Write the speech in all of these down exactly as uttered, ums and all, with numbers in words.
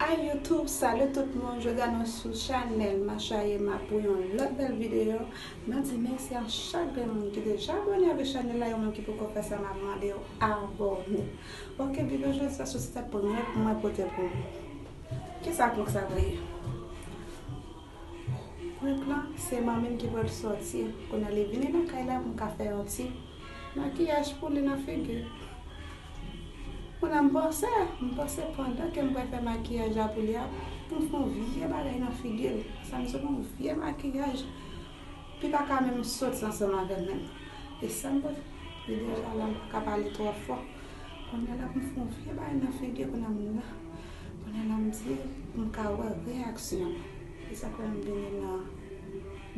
Hi YouTube, salut tout moun. Jodi a nou sou chanèl Macha Yema pou yon lòt bèl videyo. Mwen di mèsi a chak grenn moun ki deja abòne avèk chanèl la, yo menm ki poko fè sa, m ap mande yo abòne. Ok, videyo jodi a se yon ti tèt prank mwen pote pou nou. Kisa prank sa vle ye? Prank lan, se manmi m ki pral sòti. Kounye a li vini nan kay la pou m ka fè yon ti makiyaj pou li nan figi. Kounye a m panse, m panse pandan ke m pral fè makiyaj la pou li a, pou m fè yon vye bagay nan figi l. Sa m sot yon vye makiyaj. Li pa ka menm soti ansanm avè m menm. E sa m pral, li deja la, m pa ka pale twò fò. Kounye a la pou m fè yon vye bagay nan figi, kounye a m la. Kounye a la m di, pou m ka wè reyaksyon l. E sa fè m vini nan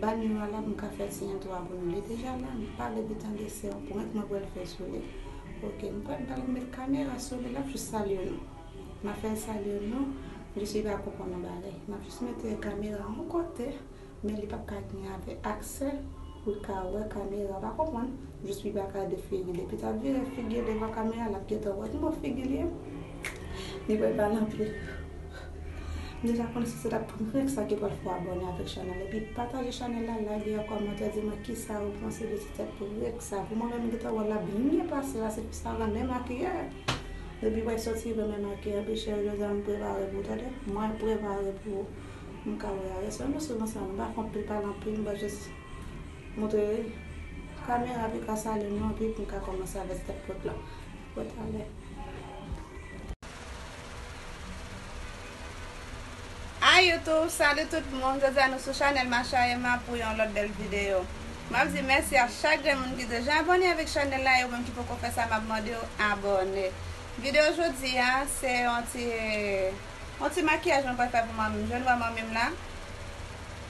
ba nimewo a la pou m ka fè ti entwo a pou nou. Li deja la, m pale vit tande se yon prank mwen pral fè sou li. Ok, m pral, pral met kamera sou li, l ap jis salye nou. M ap fè l salye nou, jis li pa konprann yon bagay. M ap jis mete kamera yon kote, men li p ap ka gen avè aksè pou l ka wè kamera, w pa konprann? Jis li pa ka de figi l. Depi t ap vire figi l devan kamera, l ap gentan wè kòman figi l ye. Li pral pale anpil. M deja konnen se se t ap prank sa ki pral fè w abòne avèk chanèl la. Epi pataje chanèl la, lage yon kòmantè, di mwen kisa ou panse de ti tèt prank sa. Pou mwen menm, m gentan wè l ap byen pase la, se pou sa renmen makiye. Depi w wè sòti renmen makiye, epi cheri, jodi a m prepare pou ou, tande? Mwen prepare pou ou. M ka wè a. Reste nou swiv ansanm. M pa fè anpil pale anpil, m va jis montre kamera pou ka salye nou, epi pou m ka kòmanse avèk tèt prank lan. Bon, talè. Hi YouTube, salut tout moun. Jodi a nou sou chanèl Macha Yema pou yon lòt bèl videyo. M ap di mèsi a chak grenn moun ki deja abòne avèk chanèl la, yo menm ki poko fè sa, m ap mande yo abòne. Videyo jodi a, se yon ti, yon ti makiyaj mwen pral fè pou manmi m. Jwenn wè manmi m la.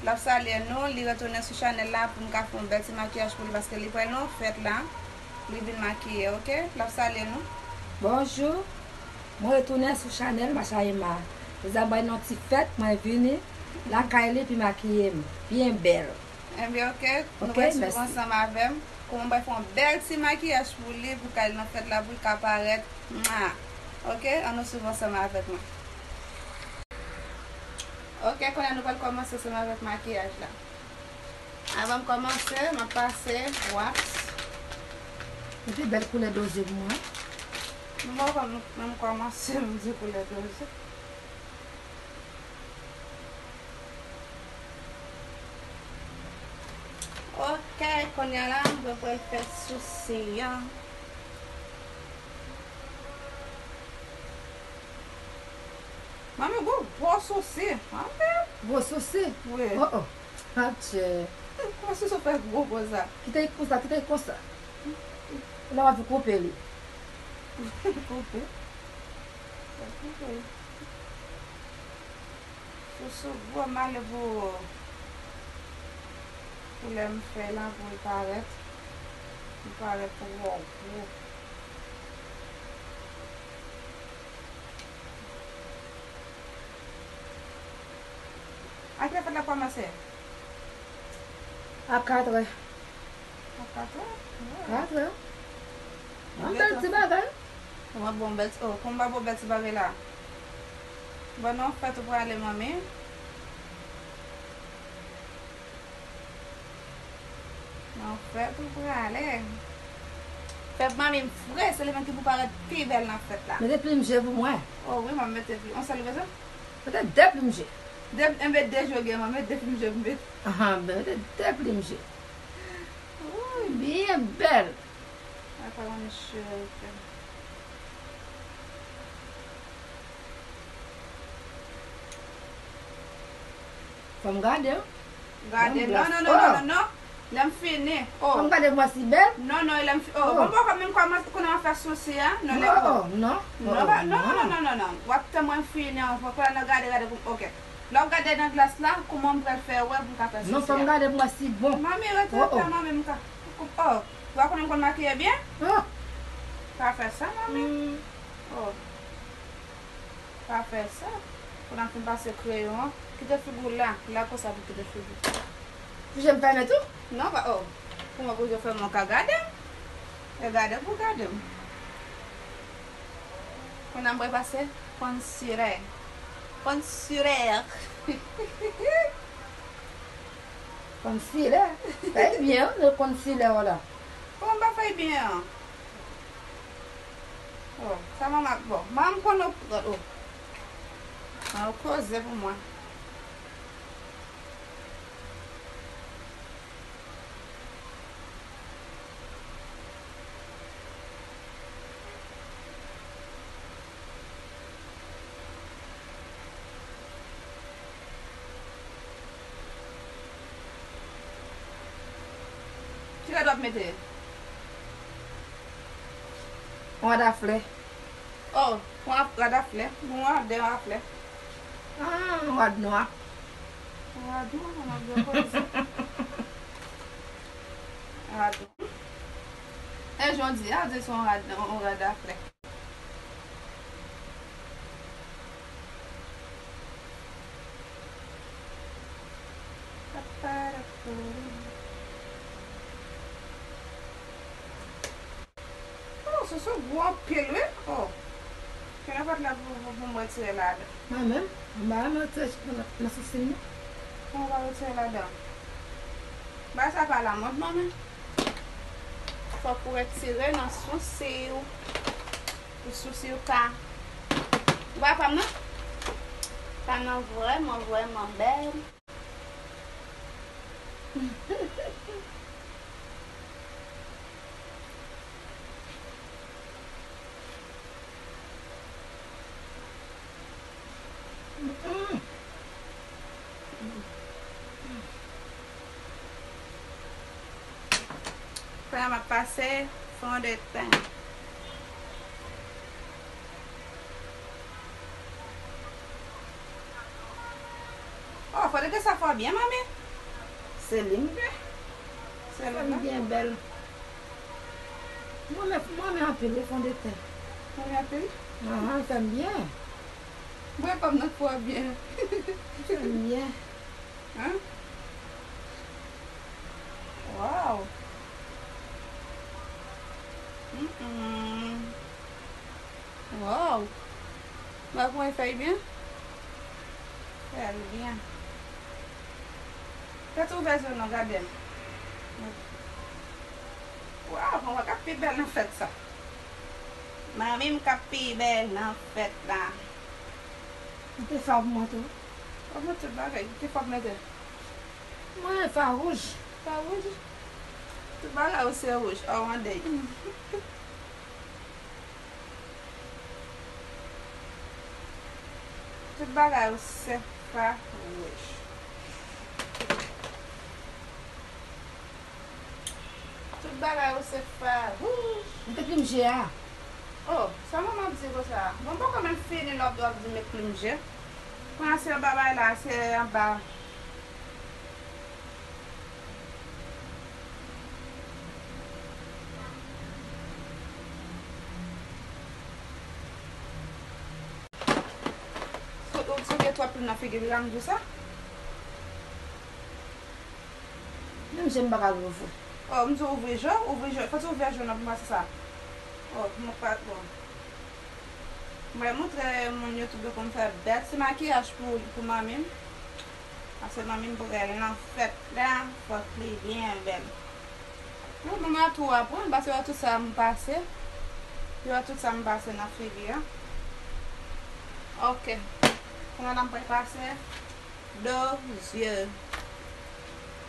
L ap salye nou, li retounen sou chanèl la pou m ka fè yon bèl ti makiyaj pou li, paske li pral nan yon fèt la. Li vin makiye, ok? L ap salye nou. Bonjou. Mwen retounen sou chanèl Macha Yema. Jodi a bay nan ti fèt, mwen vini lakay li pou makiye m byen bèl. Enben, ok, nou pral swiv ansanm avè m. Kòman mwen fè yon bèl ti makiyaj pou li, pou kay nan fèt la, pou l ka parèt. Mwa. Ok, ann nou swiv ansanm avèk mwen. Ok, kounye a nou pral kòmanse ansanm avèk makiyaj la. Avan m kòmanse, m ap pase wax. Epi bèl koulè doze pou mwen. M poko menm kòmanse, m di koulè doze. Ok, kounye a la, mwen pral fè sousi an. Manmi, gwo, gwo sousi. Manmi. Gwo sousi? Wi. Oh, oh. Atchè. Kòman sousi w fè gwo konsa? Kite l konsa, kite l konsa. Ou la w ap koupe li. Koupe? Koupe. Soso gwo, m ale pou, pou lè m fè la, pou l parèt. Li parèt twò gwo. A kilè fèt la kòmanse? A katrè. A katrè? Katrè. Yon bèl ti bagay. Kòman bon bèl ti, oh, kòman bon bèl ti bagay la? Bon, nan fèt ou prale, manmi? Nan fèt ou prale? Fèt manmi m fre, se li menm ki pou parèt pi bèl nan fèt la. Mete plim je pou mwen. Oh wi, manmi, mete plim. On sèl ou bezwen? Mete de plim je. De, enben de je w gen, manmi, mete de plim je pou mete. Ahan, ben mete de plim je. Wi. Byen bèl. Apa yon cheri. Fò m gade w. Gade, non, non, non, non, non, non. Lè m fini. Oh. Fò m gade m wè si bèl. Non, non, lè m fi-, oh, bon, poko menm kòmanse, kounye a w ap fè sousi a. Non, lè, oh, non. Non, non, non, non, non. W ap tann mwen fini, fò kounye a nan gade, gade pou, ok. Lè w gade nan glas la, kòman m pral fè wè pou m ka fè sousi a? Non, fò m gade pou m wè si bon. Manmi, rete atè, manmi, m ka, oh, w a konnen m konn makiye byen? Oh. Pa fè sa, manmi. Oh. Pa fè sa. Kounye a m fin pase kreyon an. Kite figi w la. La konsa pou kite figi w. Pou je m fèmen tou? Non, pa, oh. Pou mwen pou je fèmen, w ka gade m. E gade pou gade m. Kounye a m pral pase concealer. Concealer. Concealer? Fè byen, wi, concealer w la. Kòman m pa fè byen an? Oh, sa manman, bon, manman m konn ou pran, oh. An koze pou mwen. Ki rad w ap mete? Yon rad a flè. Oh, yon ap-, rad a flè. Yon rad, de rad a flè. Ah, yon rad nwa. Yon rad nwa, yon rad nwa. Rad nwa. E jodi a, di se yon rad, yon rad a flè. Oh, soso gwo anpil, wi. Oh. Ki nan pòt la pou, pou, pou m retire ladan. Mwen menm, m pa renmen retire nan, nan sosi m, non. Mwen pa retire ladan. Bagay sa pa lamòd, manmi. Fòk ou retire nan sousi w. Pou sousi w ka. Ou pa pa m nan? Pa m nan vrèman, vrèman bèl. Kounye a m ap pase fondeten. Oh, fondeten sa fè w byen, manmi. Se li m gen. Se li m gen bèl. Mwen, mwen, mwen renmen anpil, wi, fondeten. Mwen renmen anpil? Ahan, fè m byen. Mwen pa m nan fwa byen. Fè m byen. Hein? Wow. Mm-mm. Wow. Mwen fè l byen. Fè l byen. Fè ti ouvè zye w non, gade m. Waw, mwen k ap pi bèl nan fèt sa. Manmi m k ap pi bèl nan fèt la. Mete sa pou mwen tou. Ou mete tout bagay, ki fòk mete? Mwen fè wouj. Fè wouj? Tout bagay ou se wouj, oh, one day. Tout bagay ou se fawouj. Tout bagay ou se fawouj. Mete plim je a. Oh, sa manman ap di konsa? Bon, m poko menm fini lè w ap di met plim je. Kounye a se anba bay la, se anba. Sou, sou gen twòp plim nan figi m, jan m di w sa. Menm je m pa ka louvri. Oh, m di w ouvri je w, ouvri je w. Fò w ouvè je w nan pou m pase sa. Oh, m pa, bon. Mwen montre moun YouTube yo pou m fè bèl ti makiyaj pou, pou manmi m. Paske manmi m prè nan fèt la, fòk li byen bèl. Wi, mwen mwen tou aprann, paske yo tout sa m pase. Yo tout sa m pase nan figi a. Ok. Kounye a la m pral pase do zye.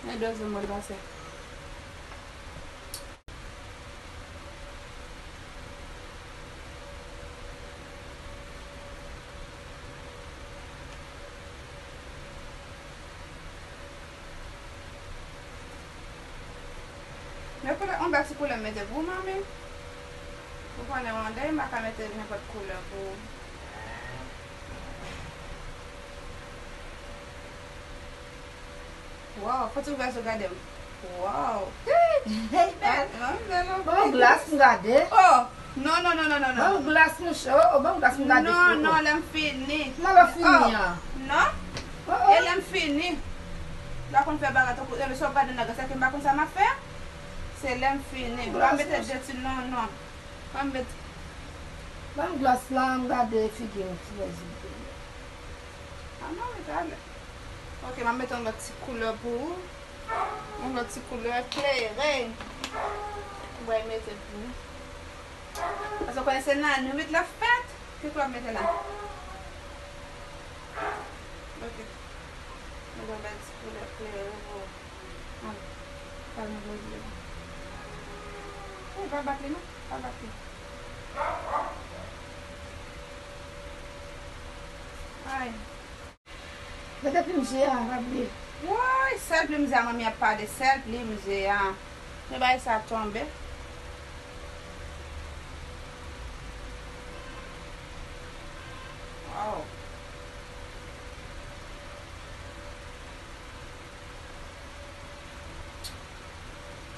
Men do zye m pral pase. Men koulè, yon bèl ti koulè m mete pou ou, manmi. Ou konnen yon day m pa ka mete nenpòt koulè pou ou. Waw, fò ti ouvè zye w gade m. Waw. Hey, bèl. Ah, ah, bèl anpil. Ban m glas m gade. Oh, non, non, non, non, non, non. Ban m glas, monchè. Oh, oh, ban m glas m gade. Non, non, lè m fini. Nan lè w fini an. Non. Oh, oh. E lè m fini. Lè w konn fè bagay tankou, e, sa w gade nan glas la ke m pa konn sa m ap fè. Se lè m fini. Ban m mete de ti, non, non. Ban m mete. Ban m glas la, m gade figi w, ti bèl zye. An, mwen mete alè. Ok, m ap mete yon lòt ti koulè pou ou. Yon lòt ti koulè klere. Mwen mete pou ou. Paske w konnen se nan nwit l ap fèt. Ki koulè w ap mete la? Ok. Mwen mete yon lòt ti koulè klere pou ou. Al. Al nan gwo zye. Ey, pa bat li non. Pa bat li. Ay. Mete plim je a, pa bliye. Woy, sèl plim je a, manmi ap pale, sèl plim je a. Men bagay sa tonbe. Waw.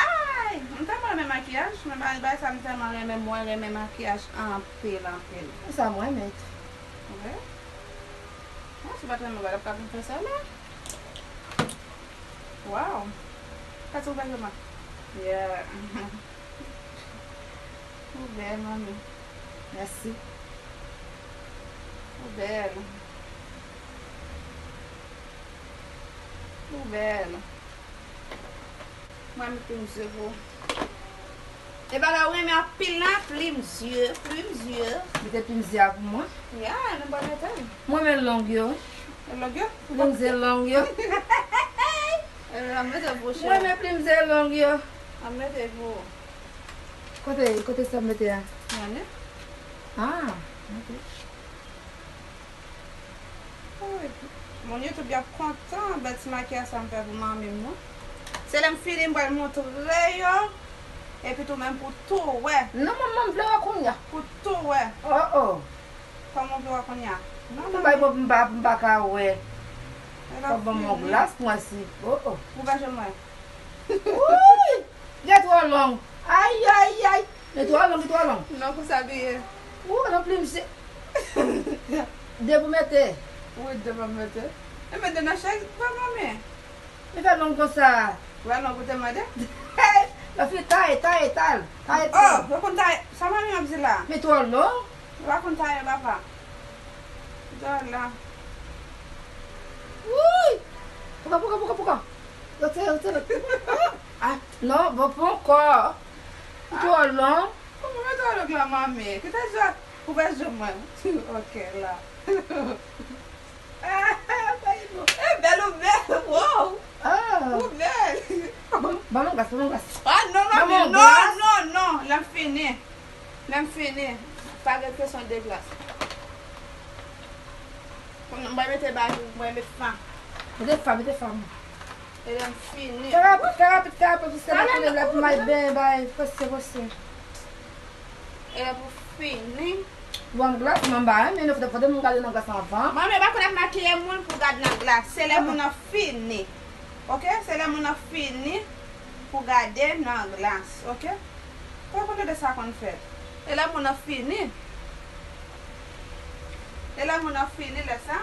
Ay! M tèlman renmen makiyaj, men bagay, bagay sa m tèlman renmen, mwen renmen makiyaj anpil, anpil. Sa mwen mèt. Wi. Mwen, si w pa t renmen bagay, w t ap ka vin fè sa la. Waw! Kati w pa renmen? Yeah. Ou bèl, manmi. Mèsi. Ou bèl. Ou bèl. Mwen, m plim zye pou ou. E bagay ou renmen anpil la, plim zye, plim zye. Mete plim zye a pou mwen. Ya, nou pa mete l. Mwen renmen long yo. Long yo? Plim zye long yo. E, m mete pou ou, cheri. Mwen renmen plim zye long yo. M mete pou ou. Kote, kote sa m mete a? Gade. Ah, ok. Wi. Moun YouTube y ap kontan, bèl ti makiyaj sa m fè pou manmi m nan. Se lè m fini, m pral montre yo. Epi tou menm pou tou wè. Non, manman, m vle wè kounye a. Pou tou wè. Oh, oh. Kòman w vle wè kounye a? Non, manmi. Pou bay bò, m pa, m pa ka wè. Fò ban m yon glas, mwen si. Oh, oh. Ou pa janm wè. Wouyy! Li twò long. Ay, ay, ay. Li twò long, li twò long. Non, konsa li ye. Ou, nan plim se. De pou mete. Wi, de pou mete. E mete nan chèz, pa manmi. Li fè long konsa. Wè, non, pou te mande. Nan fi taye, taye, taye, taye. Oh, yo konn taye. Sa manmi ap di la? Li twò long. Yo pa konn taye, papa. Dòla. Wouyy! Pouka, pouka, pouka, pouka? Retire, retire. Ah, non, bon, poko. Li twò long. Kòman mwen twò long la, manmi? Ki te zòt? Ou pa jwenn mwen. Ok, la. Ah, pa e bon. E bèl, ou bèl. Wow. Ah. Ou bèl. Bon, ban mwen glas, ban mwen glas. Ah, non, manmi, non, non, non. Lè m fini. Lè m fini. Pa gen kesyon de glas. Mwen mete bagay, mwen mete fan. Mete fan, mete fan. E lè m fini. Fè rapid, fè rapid, fè rapid, pou se mwen konnen lè pou may ben, bay, prese, prese. E lè pou fini. Bon, glas, mwen ba, men nou fote, fote moun gade nan glas anvan. Manmi pa konn ap makiye moun pou gad nan glas. Se lè moun nan fini. Ok? Se lè moun nan fini pou gade nan glas. Ok? Ou konn de sa konn fèt. E lè moun nan fini. E lè moun nan fini, lè sa,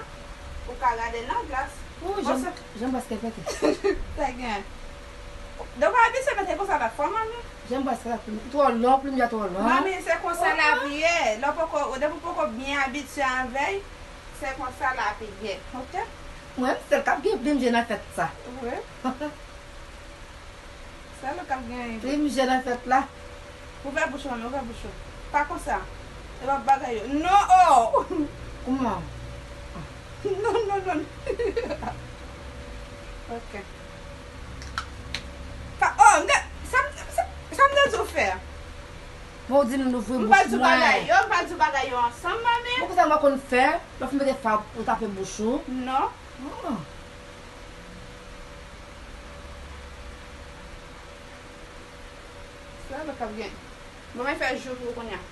ou ka gade nan glas. Ou, jan, jan baskèt pete. Sa gen. Donk, ou abitye mete konsa lòt fwa, manmi? Jan baskèt la, plim twò long, plim ya twò long. Manmi, se konsa l ap ye. Lè w poko, depi w poko byen abitye avè l, se konsa l ap ye. Ok? Mwen, sèl k ap gen plim je nan fèt sa. Wi. Sa lòt k ap genyen. Plim je nan fèt la. Ouvè bouch ou, manmi, ouvè bouch ou. Pa konsa. E pa bagay yo. Non, oh! Kouman? Non, non, non. Ok. Pa, oh, m te, sa, sa, sa m te di w fè? Bon, ou di m louvri bouch mwen. M pa di w bagay yo, m pa di w bagay yo ansanm, manmi. Bon, konsa mwen konn fè, lè w fin mete fa, ou tape bouch ou. Non. Oh. Sa lòt k ap gen. Bon, mwen fè jou pou ou kounye a.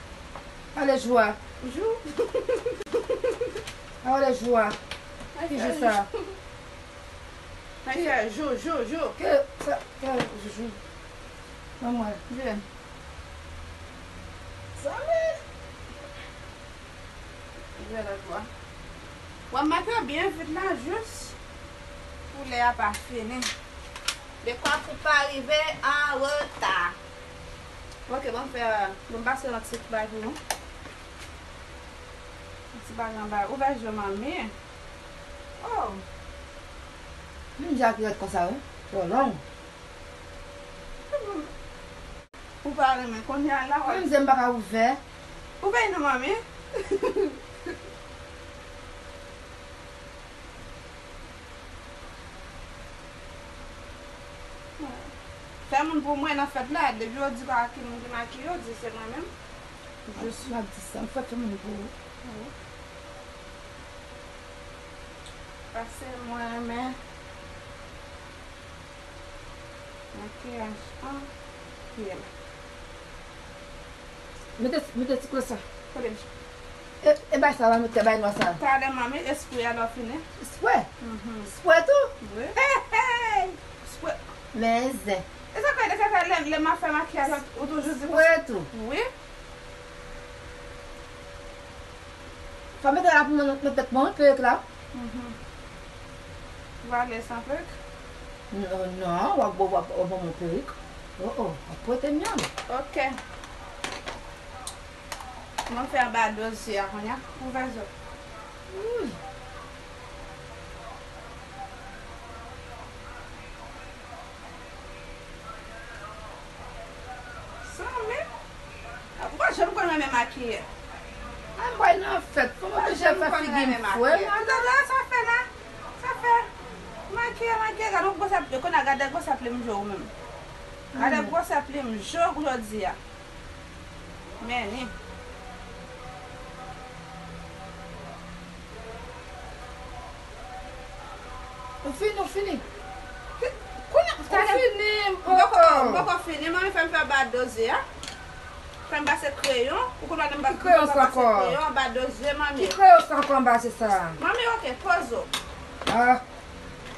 Ale jou a. Jou. Ale jou a. Ki jou sa? Mwen fè jou, jou, jou. Ke sa, ke jou. Ban mwen. Vin. Sa men. Jwe lòt bò. W ap make yo byen vit la, jis pou lè a pa fini. Dekwa pou pa rive an reta. Ok, bon, fè, bon, pase yon ti bagay pou nou. Yon ti bagay anba. Ouvè je, manmi. Oh. Menm jan ki rèd konsa, wi. Twò long. Ou pa renmen kounye a la, wè. Menm zen m pa ka ouvè. Ouvè non, manmi. Fè moun pou mwen nan fèt la, depi yo di pa ki moun ki makiye, yo di se mwen menm. Je suis à dix ans, fè tout moun pou ou. Wi. Paske mwen renmen makiyaj anpil. Mete, mete ti kle sa. Kote m? E, e bay sa la, mete bay nwa sa. Talè manmi, espre a lè w fini. Espre? Mhm. Espre tou? Wi. Hey, hey! Espre. Men zen. E sa fè, e sa fè lè, lè m ap fè makiyaj, ou toujou di konsa. Espre tou. Wi. Fò mete la pou mwen nan tèt mwen, wi, perik la. Mhm. Ou pa vle san perik? Non, non, w ap, w ap, w ap ban mwen perik. Oh, oh, w ap pote m yon. Ok. Mwen fè anba do zye a kounye a. Ouvè zye w. Wouy. Sa menm? Ou pa janm konn renmen makiye. Ay, m pral nan fèt. Fò m oblije fè figi m fre. Ou tande sa fè la? Sa fè? Makiye, makiye, gade yon gwosè, kounye a gade gwosè plim je w menm. Gade gwosè plim je w jodi a. Men ni. Ou fini, ou fini. Kounye a, ou fini, m poko, m poko fini, manmi fè m fè ba do zye a. Fè m pase kreyon, ou konn pa m pase kreyon anba do zye, manmi. Ki kreyon sa ankò anba se sa? Manmi, ok, poze w. Ah.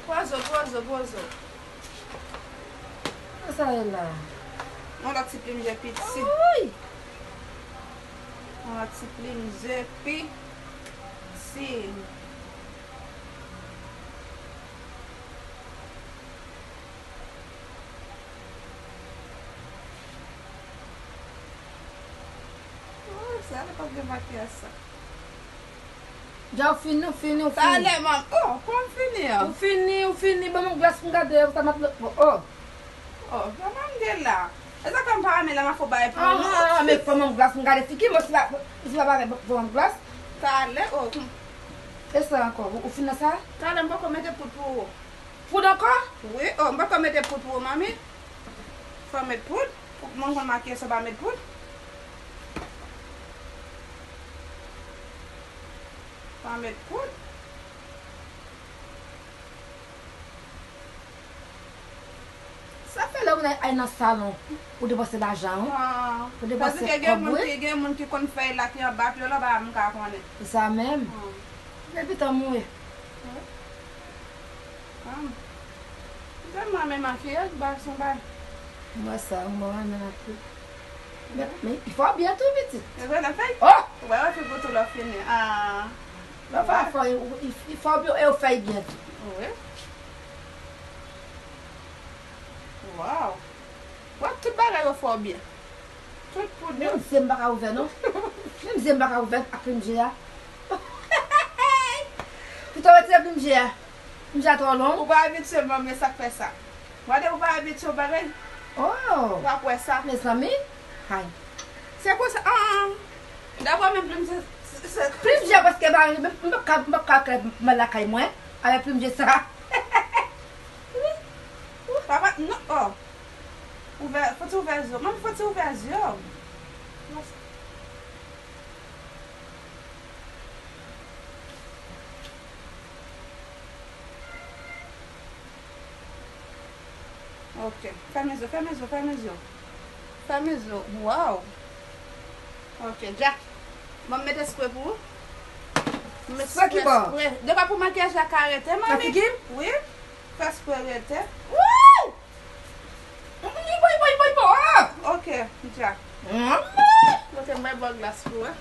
Poze w, poze w, poze w. Sa ye la. Yon lòt ti plim je piti. Wi. Yon lòt ti plim je piti. Oh, sa la pa gen makiyaj sa. Ja, ou fini, ou fini, ou fini. Talè, manm. Oh, kòman m fini an? Ou fini, ou fini. Ban m yon glas pou m gade, sa mat, oh. Oh, kòman m gen la? E sa kòm pa renmen lè m ap fè w bagay pou ou. Ah, men ban m yon glas pou m gade figi m, si pa, si pa bagay, ban m yon glas. Talè, oh. E sa ankò, ou, ou fini sa? Talè, m poko mete poud pou ou. Poud ankò? Wi, oh, m poko mete poud pou ou, manmi. Fò w met poud. Ou, moun konn makiye san w pa met poud. Pa met poud. Sa fè lè moun al nan salon, ou depanse lajan, wi. Ah, ou depanse kòb, wi. Gen moun ki konn fè lakay anba pye w la, pa m ka konnen. Sa menm. Ah. Depi tan mwen. Wi. Ah. M tèlman renmen makiyaj, ba son bay. Mwen sa, mwen renmen anpil. Men, men, il faut bien tou, pitit. E vre, nan fèy? Oh! Ou wè, wè, fi pou tou lè w fini. Ah. Lè w fè afè w, il, il faut bien, e w fèy bien tou. Wi. Wow. Wè, tout bagay yo fè w byen. Tout poud yo. Menm zye m pa ka ouvè, non. Menm zye m pa ka ouvè ak plim je a. Pito retire plim je a. Plim je a twò long. Ou pa abitye, manmi, sa k fè sa. Gade, ou pa abitye, ou pa gen. Oh. Ou pa kwè sa. Mezanmi. Hay. Se konsa, an, an. Dabò, men plim se, se, se plim je a prèske bare, m, m p ap ka, m p ap ka krèv mal lakay mwen avèk plim je sa. Papa, non, oh. Ouvè, fò ti ouvè zye w. Manmi, fò ti ouvè zye w. Ok. Fèmen zye w, fèmen zye w, fèmen zye w. Fèmen zye w. Wow. Ok, Jack. Bon, m met espre pou ou. M met espre. Sa ki bon? Depa pou makiyaj la ka rete, manmi. Nan figi m? Wi. Fè espre rete. Wouy! Boy, boy, boy, boy, ah! Ok, Jack. Manman! Ok, m bay bò glas pou ou, hein.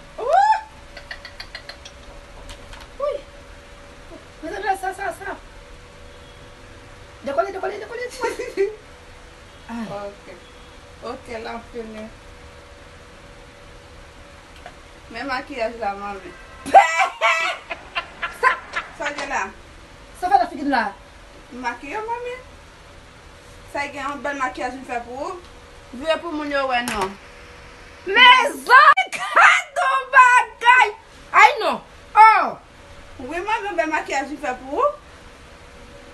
Wouy! Mezanmi, sa, sa, sa. Dekole, dekole, dekole, dekole. Ah. Ok. Ok, la m fini. Men makiyaj la, manmi. Sa, sa gen la? La. M makiye, manmi. Sa gen yon bèl makiyaj m fè pou ou. Vire pou moun yo wè non. Mezanmi, gad yon bagay! Ay non! Oh! Wi, manmi, yon bèl makiyaj m fè pou ou.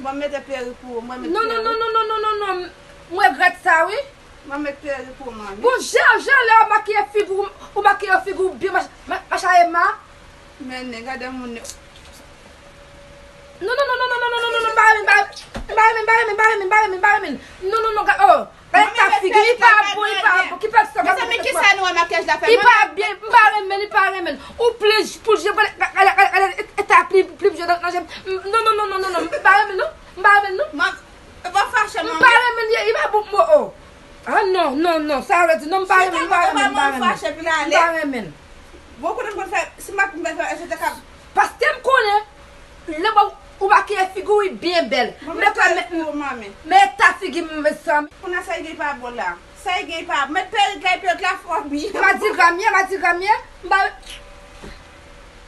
Mwen mete perik pou ou. Mwen mete perik. Non, non, non, non, non, non, non, non. M regrèt sa, wi. Mwen mete perik pou ou, manmi. Bon, jan, jan lè w makiye figi w, ou makiye figi w byen, mach-, ma-, macha Ema. Men, gade moun yo. Non, non, non, non, m pa renmen, m pa renmen, m pa renmen, m pa renmen, m pa renmen, m pa renmen. Non, non, non, ga-, oh, gade ta figi, li pa bon, li pa bon, ki pèsòn, mezanmi, ki sa nou wè makyaj la fè? Li pa byen, m pa renmen, li pa renmen. Ou plis, pou je, gade, gade, gade, gade, eta pli, pli je nan, nan je m. Non, non, non, non, non, non, m pa renmen, non, m pa renmen, non. Mwen, e pa fache, manmi. M pa renmen, li, li pa bon, mo, oh. Ah, non, non, non, sa vle di, non, m pa renmen, m pa renmen, m pa renmen. M pa renmen. Bon, kote m konn fè, si m pa t konn fè, èske te ka. Paske m konnen, lè w, ou makiye figi w, wi, byen bèl. Men, men, men eta figi m, mezanmi. Kounye a sa y gen pa bon la. Sa y gen pa, met perik la, perik la fò byen. Madigra m ye, madigra m ye. M pa,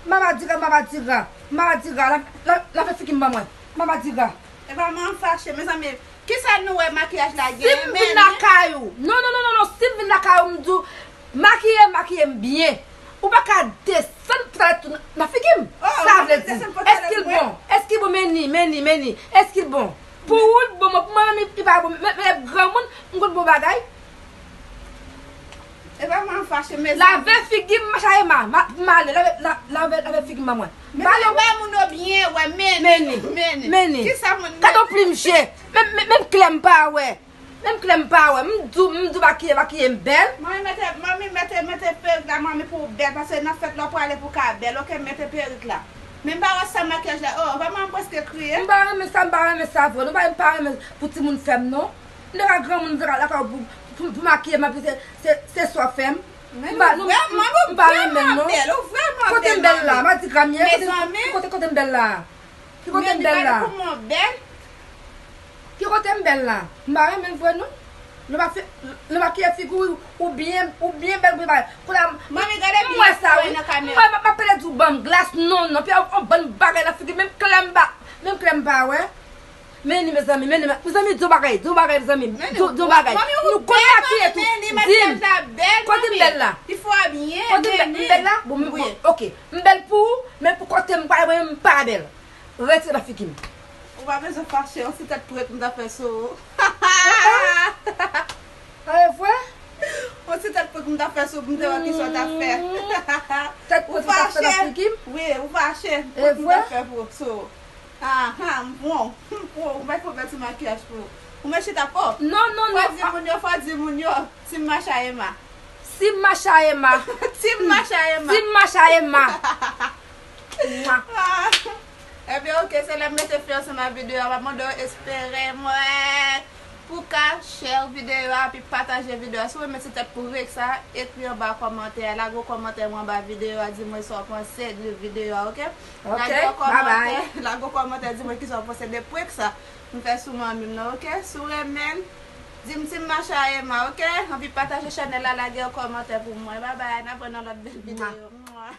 m pa madigra, m pa madigra. M pa madigra, la, la, lave figi m ban mwen. M pa madigra. E pa mwen fache, mezanmi. Kisa nou wè makiyaj la gen? Si m vin lakay ou. Non, non, non, non, non. Si m vin lakay ou, m di w, makiye, makiye m byen. Ou pa ka desann pantalèt tou nan, nan figi m. Sa vle di, èske l bon? Èske l bon? Men ni, men ni, men ni. Èske l bon? Pou ou, l bon, mwen, pou mwen, li pa bon. Men, men granmoun, m konn bon bagay. E pa mwen fache, mezanmi. Lave figi m, macha Ema. Ma, m ale, lave, la, lave, lave figi m ban mwen. Mezanmi, ba moun yo byen, wè, men ni, men ni, men ni. Kisa moun, gade yon plim je. Menm, menm, menm klè m pa wè. Menm klè m pa wè. M di w, m di w makiye, makiye m bèl. Manmi, mete, manmi, mete, mete perik la, manmi, pou w bèl, paske nan fèt la w prale pou w ka bèl, oke, mete perik la. Men m pa wè sa makyaj la, oh, vrèman m prèske kriye. M pa renmen sa, m pa renmen sa vre, non, m pa, m pa renmen pou timoun fè m, non. M te ka granmoun, m te ka lakay pou, pou, pou makiye m, anpi se, se, se sa w fè m. Men m pa, nou, vrèman, m pa renmen, non. Bèl, ou vrèman bèl, manmi. Kote m bèl la? Madigra m ye? Kote, kote, kote m bèl la? Ki kote m bèl la? Ki kote m bèl? Ki kote m bèl la? M pa renmen vre non. Lè w ap fè, lè w ap makiye figi w, ou byen, ou byen bèl, ou byen bèl. Kounye a, manmi, gade m wè sa, wi. M wè, m ap pale di w ban m glas, non, non. Pi yon, yon bann bagay nan figi, menm klè m pa, menm klè m pa wè. Men ni, mezanmi, men ni, mezanmi, di yon bagay, di yon bagay, mezanmi, di, di yon bagay. Nou konn makiye tou. Di m, kote m bèl la? Kote m bèl, m bèl la? Bon, m, bon, oke. M bèl pou ou, men pou kote m, pa, m pa bèl. Retire nan figi m. Ou pa bezwen fache, yon ti tèt prèt m ta fè sou ou. A, e vre? Yon ti tèt prèt m ta fè sou ou, pou m te wè kisa w ta fè. Tèt prèt ou ta fè nan figi m? Wi, ou fache. E vre? Prèt m ta fè pou, sou ou. Aha, m pran w. M pran w. M bay fo bèl ti makiyaj pou ou. Ou mèt chita, po. Non, non, non. Fò di moun yo, fò di moun yo. Team Macha Ema. Team Macha Ema. Team Macha Ema. Team Macha Ema. Mwa. Ah. Ebyen, oke, se lè m mete fen ansanm ak videyo a, m ap mande w espere mwen pou w ka share videyo a, epi pataje videyo a. Si w renmen ti tèt pou Rex sa, ekri anba kòmantè a, lage yon kòmantè mwen anba videyo a, di mwen sa w panse de videyo a, oke? Oke, lage yon kòmantè, lage yon kòmantè, di mwen kisa w panse de prank sa m fè sou manmi m nan, oke? Si w renmen l, di m Team Macha Ema, oke? Anpi pataje chanèl la, lage yon kòmantè pou mwen. Babay, n ap wè nan lòt bèl videyo. Mwa.